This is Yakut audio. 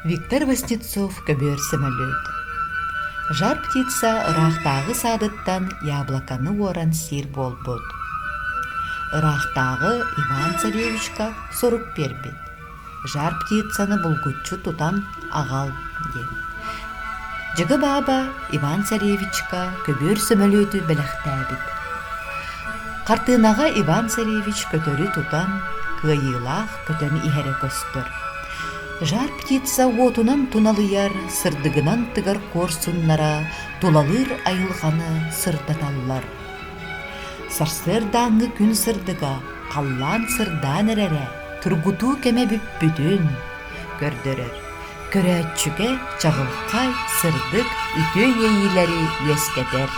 Виктор Васнецов көбүөр сөмөлүөт. Жар птица ыраахтааҕы саадыттан яблоканы уоран сиир буолбут. Ыраахтааҕы Иван Царевичка сурук биэрбит. Жар птицаны булгуччу тутан аҕал диэн. Дьыгы бааба Иван Царевичка көбүөр сөмөлүөтү бэлэхтээбит. Хартыынаҕа Иван Царевич көтөрү тутан, кыайыылаах көтөн иһэрэ көстөр. Жар птица уотунан туналыйар, сырдыгынан тыгар куорсуннара тулалыыр айылҕаны сырдаталлар. Сарсыардааҥҥы күн сырдыга халлаан сырдаан эрэрэ тургутуу кэмэ бүппүтүн көрдөрөр. Көрөөччүгэ чаҕылхай, сырдык, үтүө иэйиилэри үөскэтэр.